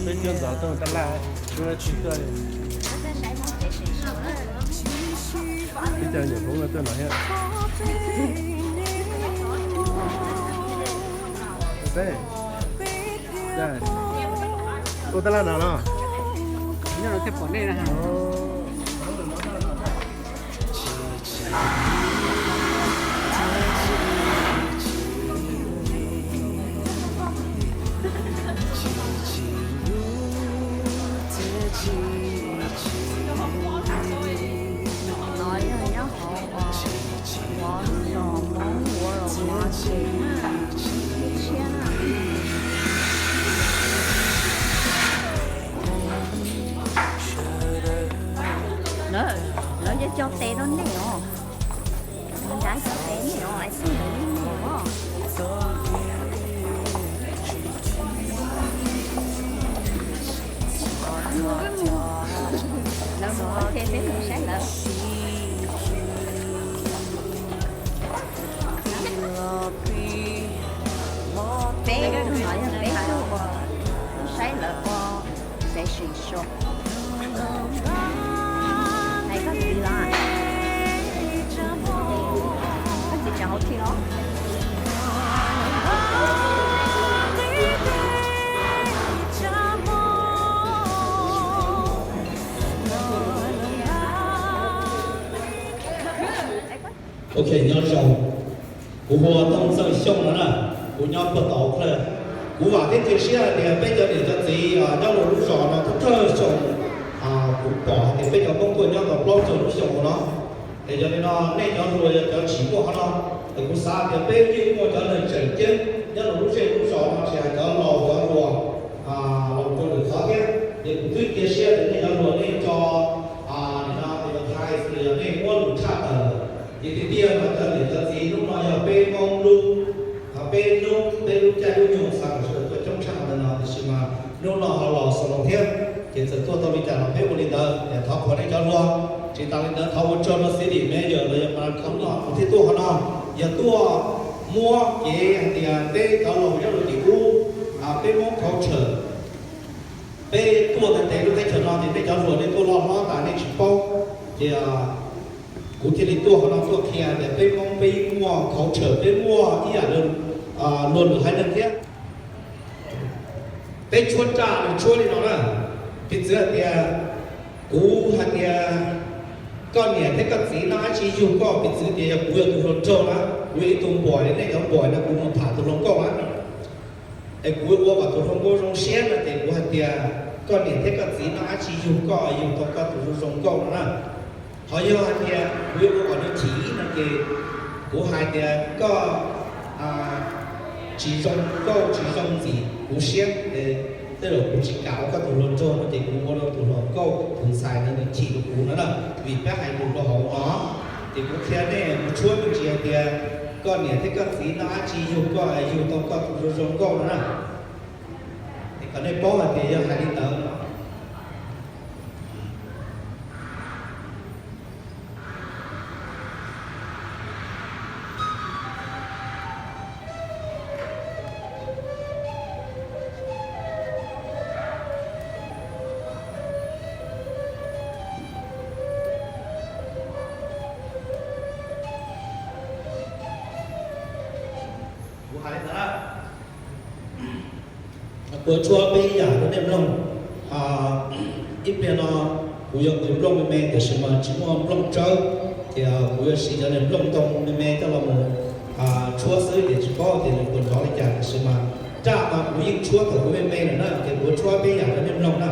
Peb cov ntxov tuaj tab laj, peb tsis tuaj. Peb cov nyuam Hmoob no tuaj no thiab. Peb, ua tab laj no no. Nyob no thiaj pom nej na. No yog nyob hauv uas Hmoob ua los mov ces tshiab na. Lawv, lawv yuav cog tes rau nej os. Nrad cog tes nej os, xij lawv li nej os. Lawv mus ua ke peb mus saib lawv. Peb no yog peb tug uas saib lawv ua fashion show. Hais koj txiv los, koj txiv tseem hauv khi los. Ok, nyob zoo. Kuv hu ua Tooj Txawj Xyooj no na, kuv nyob puag tom Au Klawj. Kuv vam thiab cia siab hais tias peb cov niam cov txiv nyob rau lub zos no thawj thawj xyoo, kuv pom hais tias peb cov Hmoob tuaj nyob tau plaub caug lub xyoo no. Es yog li no nej cov hluas yog cov tsis muaj qhov no, es kuv xav tias peb yeej muaj cov neeg tseem ceeb nyob rau lub zej lub zos no, tsis hais cov laus cov hluas, los rau lwm qhov thiab. Ces kuv twb cia siab tias nej cov hluas nej tso, nim no tias thaij los yog nej muab lus tshaj tawm. Ces tiag tiag mas cov niam cov txiv, hnub no yog peb Hmoob lub, peb hnub, peb lub caij lub nyoog xav kom sawv daws tuaj coob tshaj qhov ntawd no, tiam sis mas hnub no ho los xaus los thiab. Ces txawm tuaj tau li cas los peb ua li ntawd, es thov qhuas nej cov hluas. Tsis tas li ntawd thov ua tsaug rau City Mayor los yog Malcolm no kuv thiaj tuaj qhov no, yog tuaj muab kev hais tias peb cov laus nyob rau tim ub, peb Hmoob culture, peb tuaj ntev ntev lub teb chaws no ces nej cov hluas nej tuaj loj hlob tas nej tsis paub. Ces kuv thiaj li tuaj qhov no tuaj qhia tias peb Hmoob peb muaj culture, peb muaj ib yam li luag lwm haiv neeg thiab. Peb tshuab raj nws tshuab li no na. Piv txwv hais tias, kuv hais tias koj niam thiab koj txiv noj dab tsi yug koj, piv txwv tias yog kuv yog tus hluas nraug na, kuv yog ib tug npuam li nej cov npuam no, kuv mus tham tus hluas nkauj na, es kuv ua kom tus hluas nkauj zoo siab no ces kuv hais tias koj niam thiab koj txiv noj dab tsi yug koj, yug tau koj tus zoo zoo nkauj no na. Ho yog hais tias kuv yuav ua kom nws chim no ces kuv hais tias koj tsis zoo nkauj tsis zoo ntxim kuv siab, tej zaum kuv tsis kam ua koj tus hluas nraug no ces kuv ua rau tus hluas nkauj tus ntxhais ntawd nws chim rau kuv no na, vim peb hais lus rau hauv no. Ces kuv qhia nej mus tshuab me ntsis hais tias koj niam thiab koj txiv noj dab tsi yug koj, yug tau koj tus zoo zoo nkauj no na. Es kom nej paub hais tias yog hais li ntawd no. Kuv hais li ntawd na. Kuv tshuab peb yam rau nej mloog. Ib pliag no kuv yuav nqis nplooj me me tiam sis mas tsis muaj nplooj tsawb, ces kuv yuav siv cov niag nplooj ntoo me me coj los mus tshuab xwb, ces tsis paub tias nws puas nrov li cas, tiam sis mas raj no kuv yeej tshuab thaum kuv me me lawm na, ces kuv tshuab peb yam rau nej mloog na.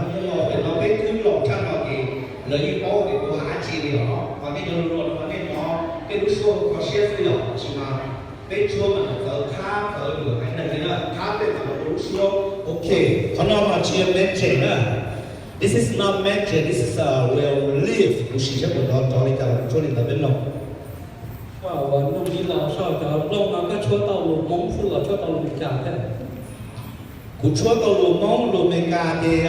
Peb twb laus tshaj no ces lawv yeej paub tias kuv hais dab tsi li os. Ho nej cov hluas no nej hnov tej lub suab kho siab xwb yom, tiam sis mas peb tshuab mas txawv qhab txawv lwm haiv neeg li na, qhab tej txawv lub suab. Ok, qhov no mas tsis yog magic na. This is not magic, this is a real life. Kuv sim saib puas nrov, nrov li cas los kuv tshuab li ntawd peb mloog. Uas nug ib los saib cov nplooj no koj tshuab tau lus Hmoob xwb los tshuab tau lus Meskas thiab? Kuv tshuab tau lus Hmoob lus Meskas ces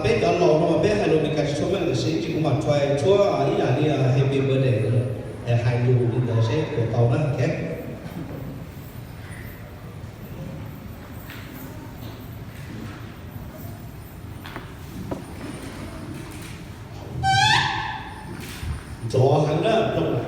peb cov laus no mas peb hais lus Meskas tsis tshua meej, tiam sis ib tsam kuv mam try tshuab ib yam li happy birthday, hais lus li ntawd seb puas tau na. Ok. Tsov heev na, nplooj na.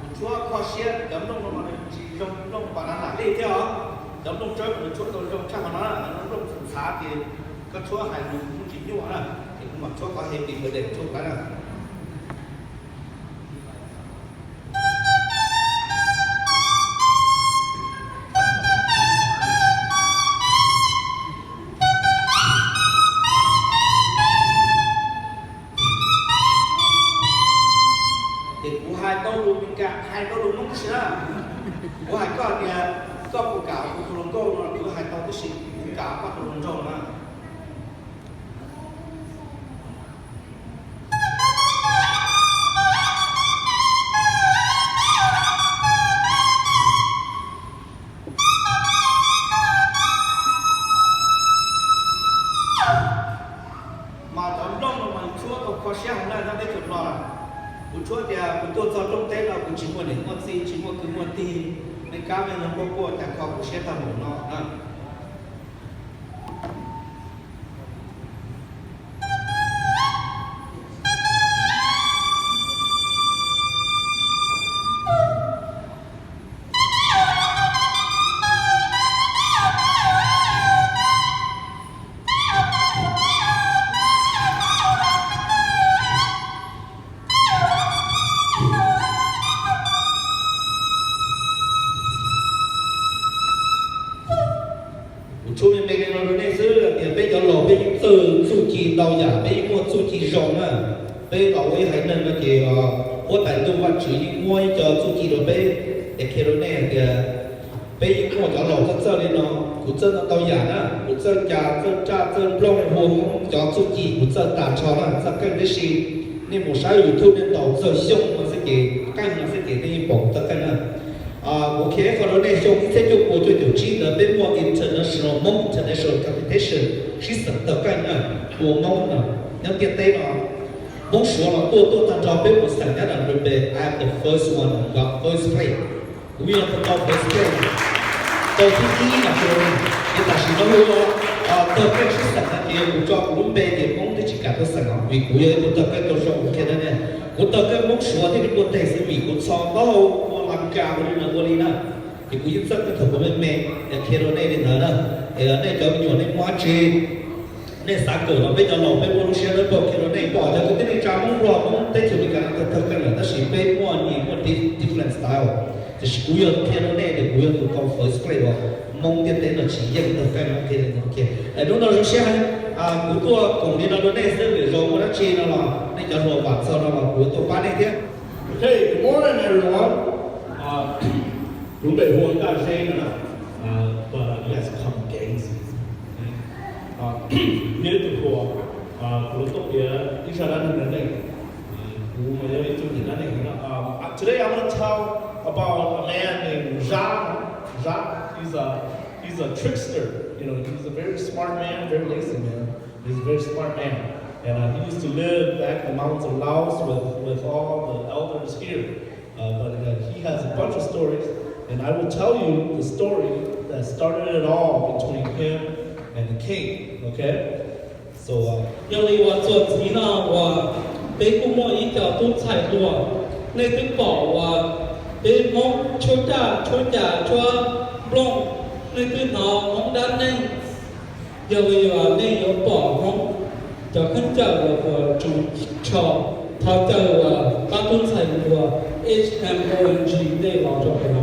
Kuv tshuab kho siab, cov nplooj no mas nws tsis zoo nplooj pas nas nas lij thiab os. Cov nplooj tsawb mas nws tshuab tau zoo tshaj qhov no na, nplooj txhav txhav ces koj tshuab hais nws kuj tsis nyuaj na, ces kuv mam tshuab qhov heavy heavy tshuab qhov na. Ces kuv hais tau lus Meskas, hais tau lus Hmoob tib si na. Kuv hais koj tias koj puas kam kuv tus hluas nkauj no, kuv hais tau tib si, kuv kam koj tus hluas nraug na. Mas cov nplooj no mas tshuab tau kho siab heev na nyob teb chaws no. Kuv tshuab tias kuv tuaj txog rooj teb no kuv tsis muaj niam muaj txiv tsis muaj kwv muaj tij, nej kab me no quaj quaj cas kho kuv siab tag npaum no na. Kuv tshuab me me li no rau nej xwb tias peb cov laus peb yeej txawj txuj ci ntau yam, peb yeej muaj txuj ci zoo na. Peb los ua ib haiv neeg no ces huab tais ntuj Vajtswv yeej muab ib co txuj ci rau peb. Es qhia rau nej hais tias peb yeej muaj cov laus txawj txawj li no. Kuv txawj ntau ntau yam na, kuv txawj cas, txawj raj, txawj nplooj, hua Hmoob, cov txuj ci kuv txawj tas nrho na, txawj qeej tib si. Nej mus saib YouTube nej ntaus txawj Xyooj no xwb ces, qeej no xwb ces nej yeej pom kuv txawj qeej na. Kuv qhia ib qho rau nej, xyoo ib txhiab cuaj puas cuaj caum tsib ntawd peb muaj International, Hmoob International Competition sib xeem txawj qeej na, ua Hmoob no nyob ntiaj teb no. Hmoob Suav los tuaj, tuaj tag nrho peb mus xeem nyob nram Nroog Pes, I am the first one, got first place. Kuv yog tus tau first place, tau thib ib no. Ces tam sim no ua txawj qeej sib xeem no ces kuv tso kuv lub npe ces Hmoob twb tsis kam tuaj xeem os, vim kuv yog ib tug txawj qeej tau zoo, kuv qhia rau nej. Kuv txawj qeej Hmoob Suav thiab Nyij Pooj teb xwb vim kuv txhos ntaub hau ua Las Kas ua li no ua li na. Ces kuv yeej txawj qeej thaum kuv me me, es qhia rau nej li ntawd na. Es nej cov me nyuam nej muaj dab tsi nej xav kawm los peb cov laus peb muaj lub siab dawb paug qhia rau nej. Pom cov kwv tij neej tsa Hmoob Nplog Hmoob teb chaws Amelikas no txawj txawj qeej lawm tab sis peb muaj nyias muaj different style. Tiam sis kuv yog qhia rau nej tias kuv yog tus tau first place uas Hmoob ntiaj teb no tsis yeej txawj qeej no qhia li ntawd. Hnub no zoo siab heev, kuv tuaj koom li no rau nej xwb, lwm zaus muaj dab tsi no los nej cov hluas vam txog no los kuv yuav tuaj pab nej thiab. Okay, good morning, everyone. Uh, kuv lub npe hu ua Nkaj Zeb no na, uh, but uh, you guys call me Gazy. Uh, kuv yog ib tug hluas, uh, kuv tuaj piav ib zaj dab neeg rau nej. Uh, kuv mas yog ib tug nyiam dab neeg heev na. Um, uh, today I'm gonna tell about a man named Zab. Zab, he's a, he's a trickster. You know, he's a very smart man, very lazy man. He's a very smart man. And uh, he used to live back in the mountains of Laos with, with all the elders here. Uh, but uh, he has a bunch of stories, and I will tell you the story that started it all between him and the king, okay? So, uh, yog li uas txuas ntxiv no uas peb kuj muaj ib co tub ntxhais hluas, nej twb pom uas peb Hmoob tshuab raj tshuab cas tshuab nplooj, nej twb hnov Hmoob dab neeg. Yog li uas nej yuav pom Hmoob cov khaub ncaws los uas tsoos tsho, thov caw uas pab tub ntxhais uas H M O N G nej los rau pem no.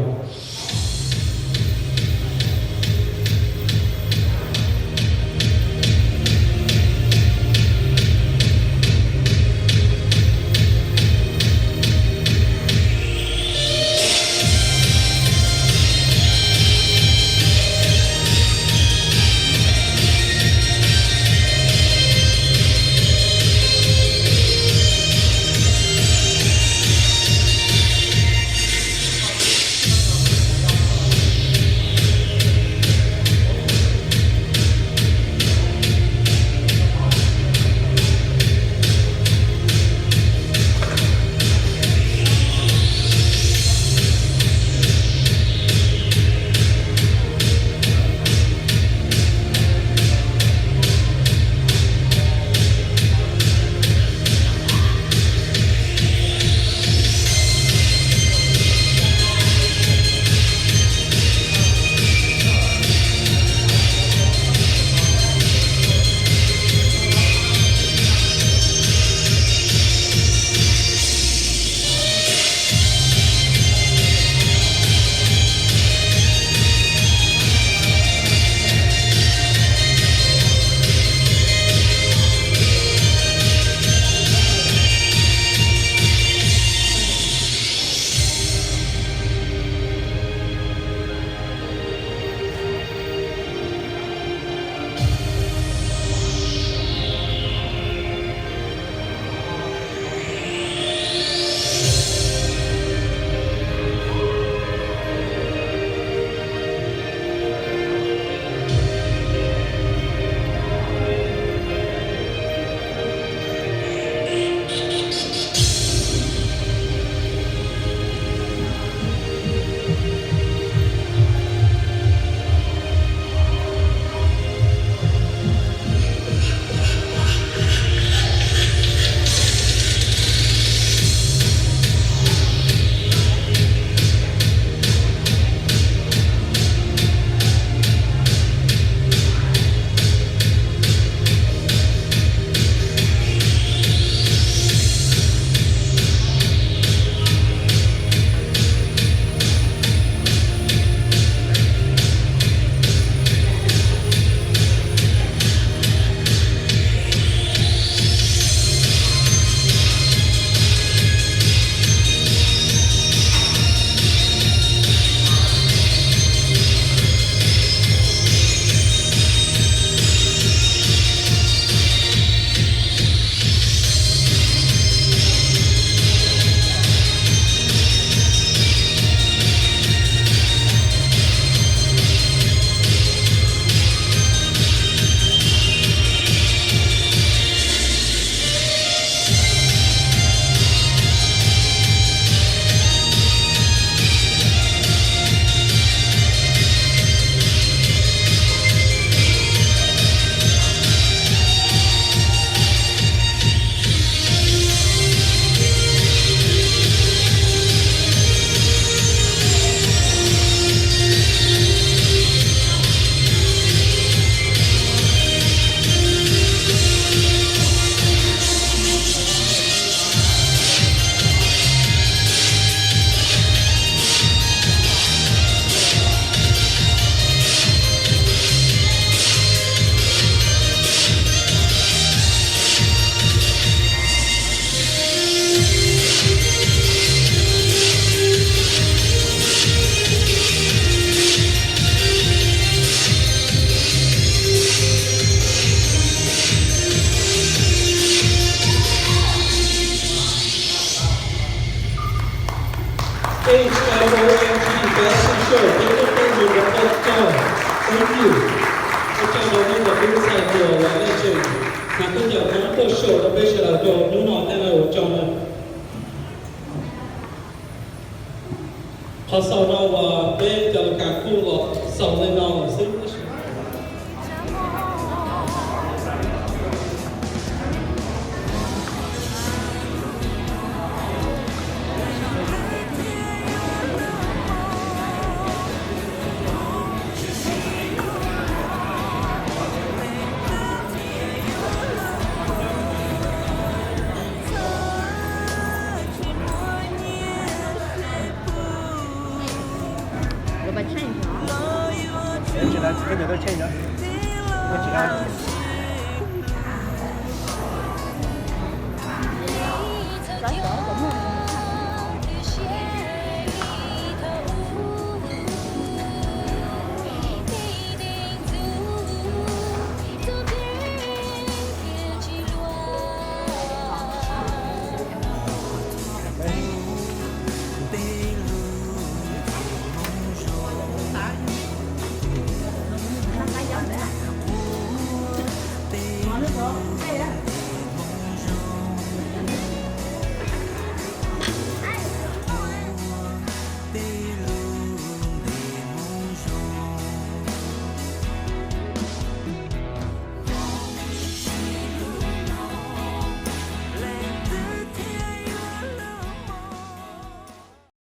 Ej, tsis tau ua ib tug fashion show, peb tuaj peb ntug rau koj txog ib yam. Ua tsaug rau nej cov tub ntxhais uas los nej tseem hnav khaub ncaws Hmoob tuaj show rau peb sawv daws tau hnub no, tej no ua tsaug nawb. Qhov xaus no uas peb cov laus kuj los xaus li no lawm xwb. Ua change hov? Change lawm, koj cov tau change lawm. Ua tsis tau.